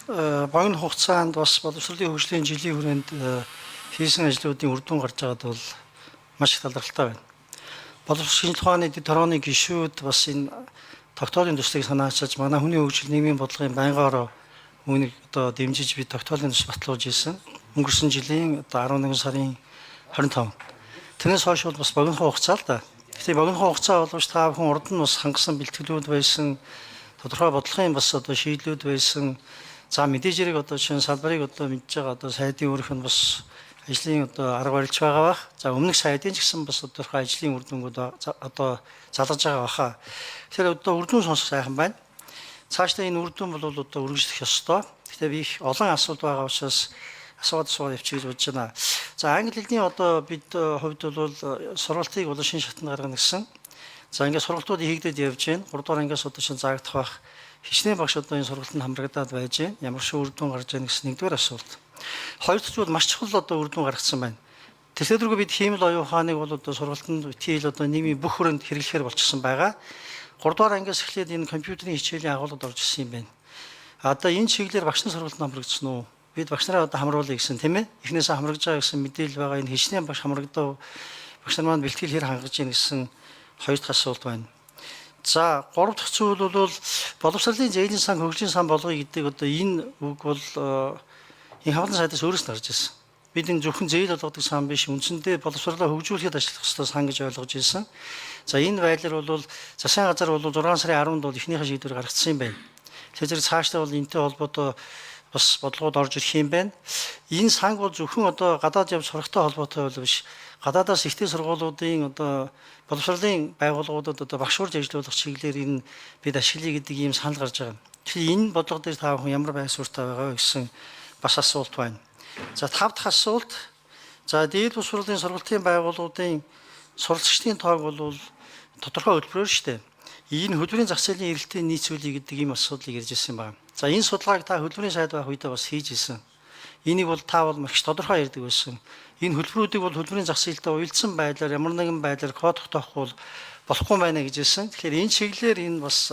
Богино хугацаанд бас боловсролын хөгжлийн жилийн хүрээнд хийсэн ажлуудын үр дүн гарч байгаад бол маш их талархалтай байна. Боловсрол шинжлэх ухааны дэд хорооны гишүүд бас энэ тогтоолын төслийг санаачилж манай хүний хөгжил нийгмийн бодлогын байнгын ороо үүнийг одоо дэмжиж би тогтоолын төс батлуулж ирсэн. Өнгөрсөн жилийн одоо 11 сарын 25. Тэрнээс хойш бол бас богино хугацаа л да. Гэхдээ богино хугацаа боловч та бүхэн урд нь бас хангасан бэлтгэлүүд байсан, тодорхой бодлогын бас одоо шийдлүүд байсан. За мэдээж хэрэг одоо шинэ салбарыг одоо мэдж байгаа одоо сайдын үүрэг нь бас ажлын одоо арга барилж байгаа бах. За өмнөх сайдын ч гэсэн бас тодорхой ажлын үр дүнгууд одоо залгаж байгаа баха. Тэгэхээр одоо үр дүн сонсох сайхан байна. Цаашдаа энэ үр дүн бол одоо үргэлжлэх ёстой. Гэхдээ би их олон асуулт байгаа учраас асууад асууад явчих гэж бодож байна. За англи хэлний одоо бид хувьд бол сургалтыг бол шинэ шатанд гаргана гэсэн. За ингээд сургалтууд хийгдээд явж байна. 3 дугаар ангиас одоо шинэ заагдах бах. Хичнээн багш одоо энэ сургалтанд хамрагдаад байж байна. Ямар шиг үр дүн гарч байна гэсэн нэгдүгээр асуулт. Хоёр дахь зүйл маш чухал одоо үр дүн гаргацсан байна. Тэгэхээр бид хиймэл оюун ухааныг бол одоо сургалтанд битгийл одоо нийгмийн бүх хүрээнд хэрэглэхээр болчихсон байгаа. 3 дугаар ангиас эхлээд энэ компьютерийн хичээлийн агуулгад орж ирсэн юм байна. Одоо энэ чиглэлээр багш нар сургалтанд хамрагдсан уу? Бид багш нараа одоо хамруулъя гэсэн, тийм ээ? Эхнээсээ хамрагдж байгаа гэсэн мэдээлэл байгаа. Энэ хичнээн багш хамрагдав. Багш нар маань бэлтгэл хэр хангаж ийн гэсэн хоёр дахь асуулт байна. За гурав дахь зүйл бол боловсролын зээлийн сан хөгжлийн сан болгоё гэдэг одоо энэ үг бол энэ хамгаалан сайдаас өөрөөс нь гарч ирсэн. Бид энэ зөвхөн зээл болгодог сан биш, үндсэндээ боловсролоо хөгжүүлэхэд ажиллах ёстой сан гэж ойлгож ирсэн. За энэ байдлаар бол засгийн газар бол 6 сарын 10-нд бол эхнийхээ шийдвэр гаргацсан юм байна. Тэгэхээр зэрэг цаашдаа бол энэтэй холбоотой бас бодлогод орж ирэх юм байна. Энэ санг бол зөвхөн одоо гадаад явж сурахтай холбоотой бол биш. Гадаадаас ихтэй сургуулиудын одоо боловсролын байгууллагуудад одоо багш урж ажиллуулах чиглэлээр энэ бид ашиглая гэдэг ийм санал гарч байгаа. Тэгэхээр энэ бодлого дээр та бүхэн ямар байр суурьтай байгаа вэ гэсэн бас асуулт байна. За тав дахь асуулт. За дээд боловсролын сургалтын байгууллагуудын суралцагчдын тоог бол тодорхой хөтөлбөрөөр шүү дээ. Энэ хөтөлбөрийн зах зээлийн эрэлтийн нийцүүлье гэдэг ийм асуудлыг ярьж ирсэн байна. За энэ судалгааг та хөтөлбөрийн сайд байх үедээ бас хийж ирсэн. Энийг бол та бол маш тодорхой ярьдаг байсан. Энэ хөтөлбөрүүдийг бол хөтөлбөрийн зах зээлтэй уялдсан байдлаар ямар нэгэн байдлаар код тогтоохгүй бол болохгүй байна гэж хэлсэн. Тэгэхээр энэ чиглэлээр энэ бас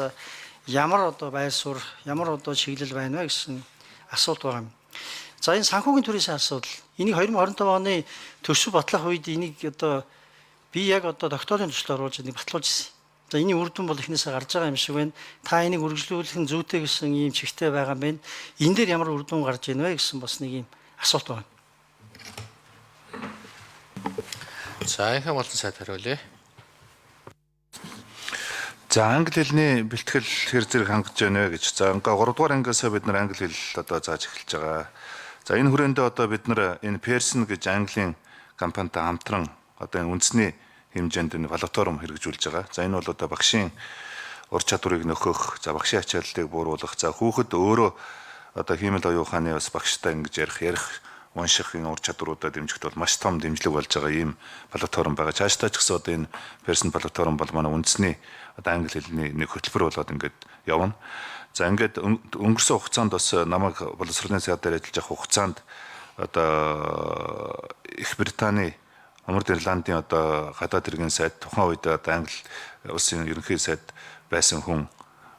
ямар одоо байр суурь, ямар одоо чиглэл байна вэ гэсэн асуулт байгаа юм. За энэ санхүүгийн төрийн асуудал. Энийг 2025 оны төсөв батлах үед энийг одоо би яг одоо докторийн төсөл оруулж энийг батлуулж ирсэн. За энэний үр дүн бол эхнээсээ гарч байгаа юм шиг байна. Та энийг үргэлжлүүлэх нь зүйтэй гэсэн ийм чигтэй байгаа юм байна. Энэ дээр ямар үр дүн гарч ийн вэ гэсэн бас нэг ийм асуулт байна. За инхэн болон сайд хариулъя. За англи хэлний бэлтгэл хэр зэрэг хангаж байна вэ гэж. За ингээ 3 дугаар ангиасаа бид нар англи хэл одоо зааж эхэлж байгаа. За энэ хүрээндээ одоо бид нар энэ Pearson гэж Английн компанитай хамтран одоо энэ үндэсний хэмжээнд энэ платформ хэрэгжүүлж байгаа. За энэ бол одоо багшийн ур чадварыг нөхөх, за багшийн ачааллыг бууруулах, за хүүхэд өөрөө одоо хиймэл оюун ухааны бас багштай ингэж ярих, унших энэ ур чадваруудаа дэмжихэд бол маш том дэмжлэг болж байгаа ийм платформ байгаа. Цаашдаа ч гэсэн одоо энэ Pearson платформ бол манай үндэсний одоо англи хэлний нэг хөтөлбөр болоод ингээд явна. За ингээд өнгөрсөн хугацаанд бас намайг боловсролын сайдаар ажиллаж явах хугацаанд одоо Их Британий, Умард Ирландын одоо гадаад хэргийн сайд тухайн үед одоо Англи улсын ерөнхий сайд байсан хүн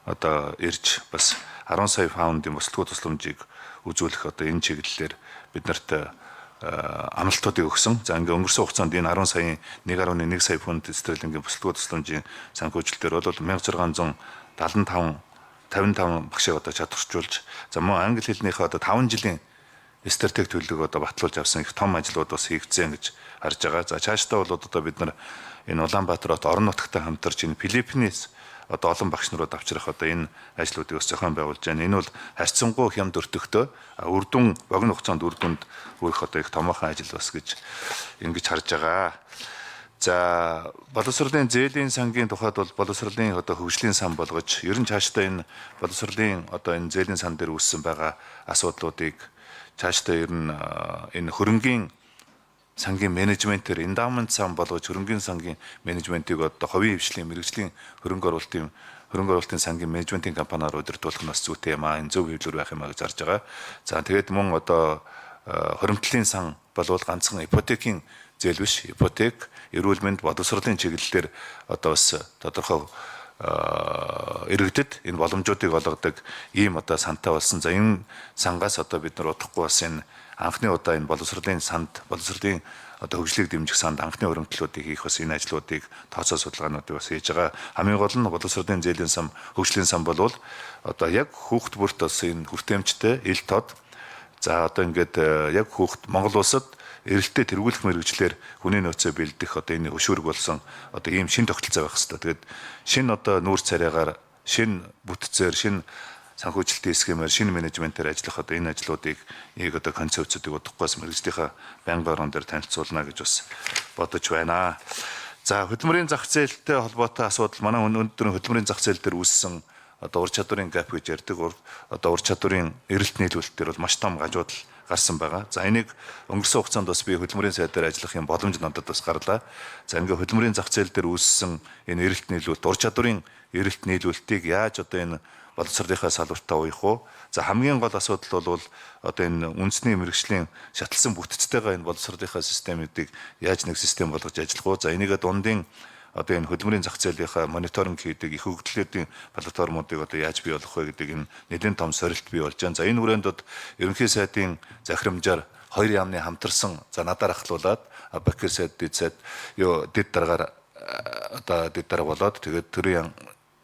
одоо ирж бас 10 сая паундын босолтгүй тусламжийг үзүүлэх одоо энэ чиглэлээр биднэрт амлалтуудыг өгсөн. За ингээ өнгөрсөн хугацаанд энэ 10 саяын 1.1 сая фунт стерлингийн босолтгүй тусламжийн санхүүжилтээр бол 1675 55 багшийг одоо чадварчулж, за мөн англи хэлнийхээ одоо 5 жилийн стратеги төлөвлөгөө одоо батлуулж авсан их том ажлууд бас хийгдсэн гэж харж байгаа. За цаашдаа бол одоо бид нар энэ Улаанбаатар хот орон нутагтай хамтарч энэ Филиппинээс одоо олон багш нарууд авчрах одоо энэ ажлуудыг бас зохион байгуулж байна. Энэ бол харьцангуй хямд өртөгтэй үр дүн богино хугацаанд үр дүнд хүрэх одоо их томоохон ажил бас гэж ингэж харж байгаа. За боловсролын зээлийн сангийн тухайд бол боловсролын одоо хөгжлийн сан болгож ер нь цаашдаа энэ боловсролын одоо энэ зээлийн сан дээр үүссэн байгаа асуудлуудыг цаашдаа ер нь энэ хөрөнгийн сангийн менежментээр эндаумент сан болгож хөрөнгийн сангийн менежментийг одоо хувийн хвшлийн мэрэгжлийн хөрөнгө оруулалтын сангийн менежментийн компаниар удирдуулах нь бас зүйтэй юм аа. Энэ зөв хэвлэр байх юм а гэж харж байгаа. За тэгээд мөн одоо хоримтлалын сан болвол ганцхан ипотекийн зээл биш. Ипотек, эрүүл мэнд, боловсролын чиглэлээр одоо бас тодорхой иргэдэд энэ боломжуудыг олгодог ийм одоо сантай болсон. За энэ сангаас одоо бид нар удахгүй бас энэ анхны удаа энэ боловсролын санд, боловсролын одоо хөгжлийг дэмжих санд анхны хуримтлалуудыг хийх бас энэ ажлуудыг тооцоо судалгаануудыг бас хийж байгаа. Хамгийн гол нь боловсролын зээлийн сан, хөгжлийн сан болвол одоо яг хүүхд бүрт бас энэ хүртээмжтэй ил тод, за одоо ингээд яг хүүхд Монгол улсад эрэлтээ тэргүүлэх мэргэжлээр хүний нөөцөө бэлдэх одоо энэ хөшүүрэг болсон одоо ийм шин тогтолцоо байх хэрэгтэй. Тэгээд шин одоо нүүр царайгаар, шин бүтцээр, шин санхүүжилтийн схемээр, шинэ менежментээр ажиллах одоо энэ ажлуудыг яг одоо концепцүүдийг удахгүйс мэргэжлийнхаа байнгын орон дээр танилцуулна гэж бас бодож байна. За хөдөлмөрийн зах зээлтэй холбоотой асуудал манай өнөөдөр хөдөлмөрийн зах зээл дээр үүссэн одоо ур чадварын gap гэж ярьдаг одоо ур чадварын эрэлт нийлүүлэлт дээр бол маш том гажуудал гарсан байгаа. За энийг өнгөрсөн хугацаанд бас би хөдөлмөрийн сайдаар ажиллах юм боломж надад бас гарлаа. За ингээ хөдөлмөрийн зах зээл дээр үүссэн энэ эрэлт нийлүүлэлт, ур чадварын эрэлт нийлүүлэлтийг яаж одоо энэ боловсролынхаа салбартаа уях уу? За хамгийн гол асуудал бол одоо энэ үндэсний мэргэжлийн шаталсан бүтцтэйгээ энэ боловсролынхаа системүүдийг яаж нэг систем болгож ажиллах уу? За энийгээ дундын одоо энэ хөдөлмөрийн зах зээлийнхаа мониторинг хийдэг их өгөгдлүүдийн платформуудыг одоо яаж бий болгох вэ гэдэг энэ нэлээд том сорилт бий болж байна. За энэ хүрээнд бод ерөнхий сайдын захирамжаар хоёр яамны хамтарсан за надаар ахлуулаад Абакир сайд, дэд сайд юу дэд дараагаар одоо дэд дарга болоод тэгээд төрийн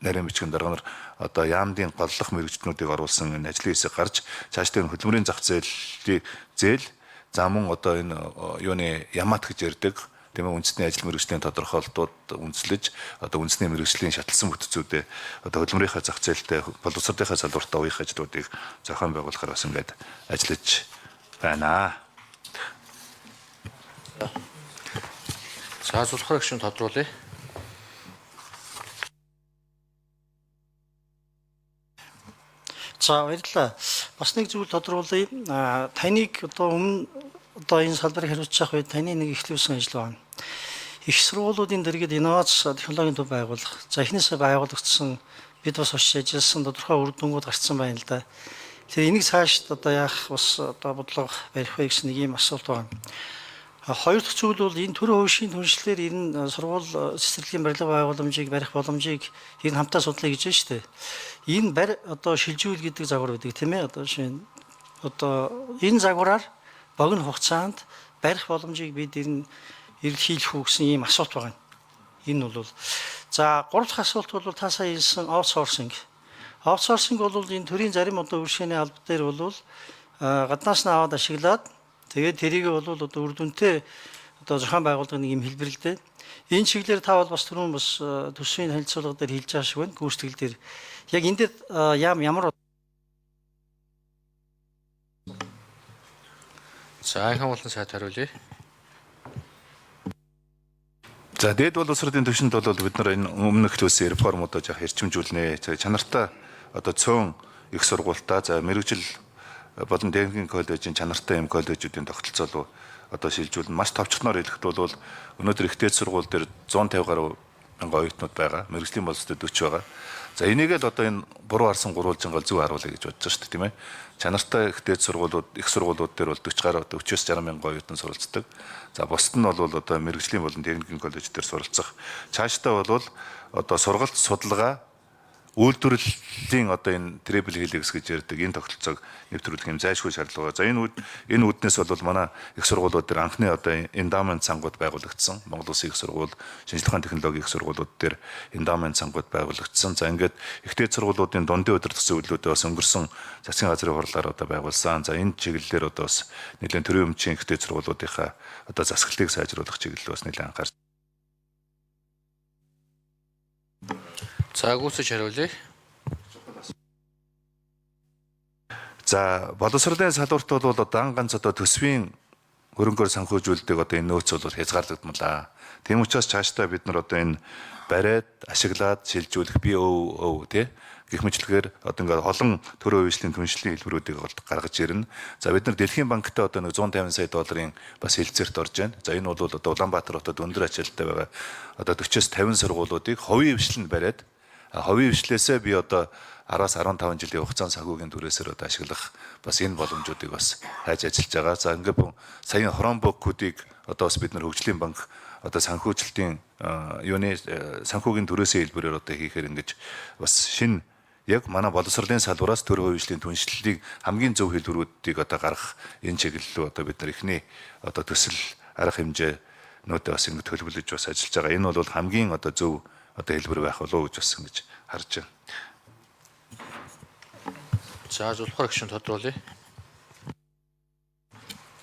нарийн бичгийн дарга нар одоо яамдын голлох мэргэжтнүүдийг оруулсан энэ ажлын хэсэг гарч цаашдаа хөдөлмөрийн зах зээлийн зээл за мөн одоо энэ юуны ямаат гэж ярьдаг тийм ээ үндэсний ажил мэргэжлийн тодорхойлолтууд үндэслэж одоо үндэсний мэргэжлийн шаталсан бүтцүүдээ одоо хөдөлмөрийнхаа зах зээлтэй боловсролынхаа салбартаа уях ажлуудыг зохион байгуулахаар бас ингээд ажиллаж байна. За зулхар гишүүн тодруулъя. За баярлалаа. Бас нэг зүйл тодруулъя. Таныг одоо өмнө одоо энэ салбарыг хариуцах үед таны нэг эхлүүлсэн ажил байна. Их сургуулиудын дэргэд инновац технологийн төв байгуулах. За эхнээсээ байгуулагдсан, бид бас очиж ажилласан, тодорхой үр дүнгууд гарцсан байна л да. Тэгэхээр энийг цаашд одоо яах бас одоо бодлого барих вэ гэсэн нэг ийм асуулт байна. Хоёр дахь зүйл бол энэ төрийн хувьшийн түншлэлээр энэ сургууль цэцэрлэгийн барилга байгууламжийг барих боломжийг энэ хамтаа судлаа гэж байна шүү дээ. Энэ барь одоо шилжүүл гэдэг загвар байдаг тийм ээ. Одоо шинэ одоо энэ загвараар богино хугацаанд барих боломжийг бид энэ эрэлхийлэх үү гэсэн ийм асуулт байгаа юм. Энэ бол за гурав дахь асуулт бол та сая хэлсэн outsourcing. Outsourcing бол энэ төрийн зарим одоо үйлчилгээний алба дээр бол гаднаас нь аваад ашиглаад тэгээд тэрийг бол одоо үр дүнтэй одоо зохион байгуулдаг нэг юм хэлбэр л дээ. Энэ чиглэлээр та бол бас түрүүн бас төсвийн харилцуулга дээр хэлж байгаа шиг байна. Гүйцэтгэл дээр. Яг энэ дээр яам ямар За анхан болон сайд хариулъя. За дээд боловсролын түвшинд бол бид нар энэ өмнөх төлсөн реформудаа жах эрчимжүүлнэ. За чанартай одоо цөөн их сургуультаа за мэрэгжил болон техникийн коллежийн чанартай юм коллежүүдийн тогтолцоо руу одоо шилжүүлнэ. Маш товчхоноор хэлэхэд бол өнөөдөр их дээд сургууль дээр 150 гаруй мянган оюутнууд байгаа. Мэргэжлийн боловсролд 40 байгаа. За энийг л одоо энэ буруу харсан гурвалжингаа зөв харуулъя гэж бодож байгаа шүү дээ, тийм ээ. Чанартай их дээд сургуулиуд, их сургуулиуд дээр бол 40 гаруй 40-оос 60 мянган оюутан суралцдаг. За бусд нь бол одоо мэргэжлийн болон техникийн коллеж дээр суралцах. Цаашдаа бол одоо сургалт, судалгаа, үйлдвэрлэлийн одоо энэ triple helix гэж ярьдаг энэ тогтолцоог нэвтрүүлэх юм зайлшгүй шаардлага. За энэ үүднээс бол манай их сургуулиуд дээр анхны одоо endowment сангууд байгуулагдсан. Монгол Улсын их сургууль, шинжлэх ухааны технологийн их сургуулиуд дээр endowment сангууд байгуулагдсан. За ингээд их дээд сургуулиудын дундын удирдах зөвлөлүүдээ бас өнгөрсөн засгийн газрын хурлаар одоо байгуулсан. За энэ чиглэлээр одоо бас нэлээд төрийн өмчийн их дээд сургуулиудынхаа одоо засаглалыг сайжруулах чиглэл бас нэлээд анхаарч. За гүйцэж хариулъя. За боловсролын салбарт бол одоо дан ганц одоо төсвийн хөрөнгөөр санхүүжүүлдэг одоо энэ нөөц бол хязгаарлагдмалаа. Тийм учраас цаашдаа бид нар одоо энэ бариад, ашиглаад, шилжүүлэх BOO тий гэх мэтлэгээр одоо ингээд олон төрийн хувьчлалын түншлэлийн хэлбэрүүдийг гаргаж ирнэ. За бид нар Дэлхийн банктай одоо нэг 150 сая долларын бас хэлцээрт орж байна. За энэ бол одоо Улаанбаатар хотод өндөр ачаалттай байгаа одоо 40-с 50 сургуулиудыг хувийн хвшлэнд бариад хувийн хвшлээсээ би одоо 10-аас 15 жилийн хугацаанд санхүүгийн түрээсээр одоо ашиглах бас энэ боломжуудыг бас хайж ажиллаж байгаа. За ингээд саяын Chromebook-уудыг одоо бас бид нар хөгжлийн банк одоо санхүүжилтийн юуны санхүүгийн түрээсийн хэлбэрээр одоо хийхээр ингэж бас шинэ яг манай боловсролын салбараас төр хувьчлалын түншлэлийг хамгийн зөв хэлбэрүүдийг одоо гаргах энэ чиглэл рүү одоо бид нар эхний одоо төсөл арга хэмжээнүүдээ бас ингэ төлөвлөж бас ажиллаж байгаа. Энэ бол хамгийн одоо зөв одоо хэлбэр байх болов уу гэж бас ингэж харж байна. За зулхар гишүүн тодруулъя.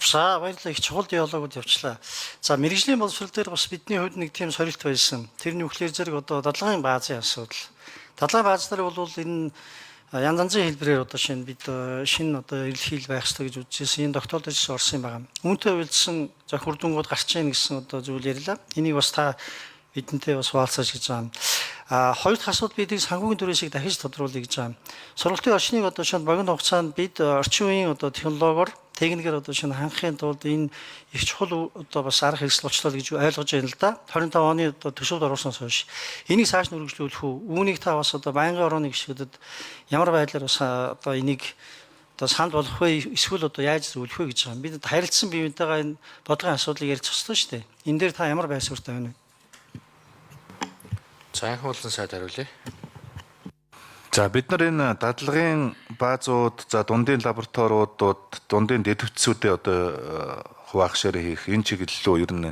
За баярлалаа, их чухал диалогууд явчлаа. За мэргэжлийн боловсрол дээр бас бидний хувьд нэг тийм сорилт байсан. Тэр нь үхлээр зэрэг одоо дадлагын баазын асуудал. Дадлагын бааз нар бол энэ янз янзын хэлбэрээр одоо шинэ бид шинэ одоо эрэлхийл байх ёстой гэж үзчихсэн. Энэ тогтоолд ч орсон юм байна. Үүнтэй уялдсан зохих үр дүнгууд гарч ийн гэсэн одоо зүйл ярьлаа. Энийг бас та бидэнтэй бас хуваалцаач гэж байгаа юм. А хоёр дахь асуудал бидийг санхүүгийн түрээсийг дахиж тодруулъя гэж байгаа юм. Сургалтын орчныг одоо шинэ богино хугацаанд бид орчин үеийн одоо технологиор техникээр одоо шинэ хангахын тулд энэ их чухал одоо бас арга хэрэгсэл болчлоо гэж ойлгож байна л да. 25 оны одоо төсөвд оруулснаас хойш энийг цааш нь үргэлжлүүлэх үү? Үүнийг та бас одоо байнгын орооны гишүүдэд ямар байдлаар бас одоо энийг одоо санал болгох вэ? Эсвэл одоо яаж зөвлөх вэ гэж байгаа юм. Бид харилцсан биеинтэйгээ энэ бодлогын асуудлыг ярьж ёстой шүү дээ. Энэ дээр та ямар байр суурьтай байна вэ? За анхан болон сайд хариулъя. За бид нар энэ дадлагын баазууд, за дундын лабораториудууд, дундын дэвтгцүүдээ одоо хуваах ширээ хийх энэ чиглэл рүү ер нь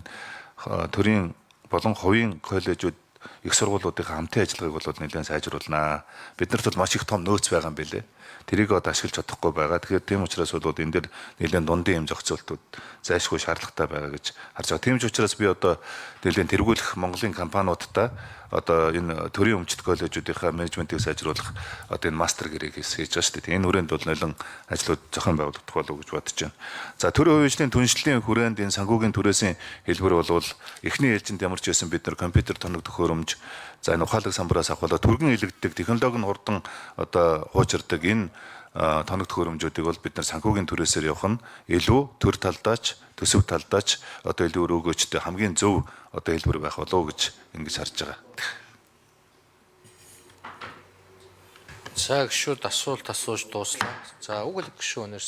төрийн болон хувийн коллежууд их сургуулиудын хамтын ажиллагааг бол нэлээд сайжруулнаа. Бид нарт бол маш их том нөөц байгаа юм билэ. Тэрийг одоо ашиглаж чадахгүй байгаа. Тэгэхээр тийм учраас бол энэ дээр нэлээд дундын юм зохицуултууд зайлшгүй шаардлагатай байгаа гэж харж байгаа. Тийм ч учраас би одоо нэлээд тэргүүлэх Монголын компаниудтай одоо энэ төрийн өмчт коллежуудынхаа менежментийг сайжруулах одоо энэ мастер гэрээг хийж байгаа шүү дээ. Энэ хүрээнд бол нэлээд ажлууд зохион байгуулагдах болов уу гэж бодож байна. За төрийн хувьчлалын түншлэлийн хүрээнд энэ санхүүгийн түрээсийн хэлбэр бол эхний ээлжинд ямар ч байсан бид нар компьютер тоног төхөөрөмж, за энэ ухаалаг самбараас авахлаа түргэн илэгддэг технологи нь хурдан одоо хуучирдаг энэ тоног төхөөрөмжүүдийг бол бид нар санхүүгийн түрээсээр явах нь илүү төр талдаач, төсөв талдаач одоо илүү өрөөгөөчтэй хамгийн зөв одоо хэлбэр байх болов уу гэж ингэж харж байгаа. За гишүүд асуулт асууж дууслаа. За үг гишүүнээс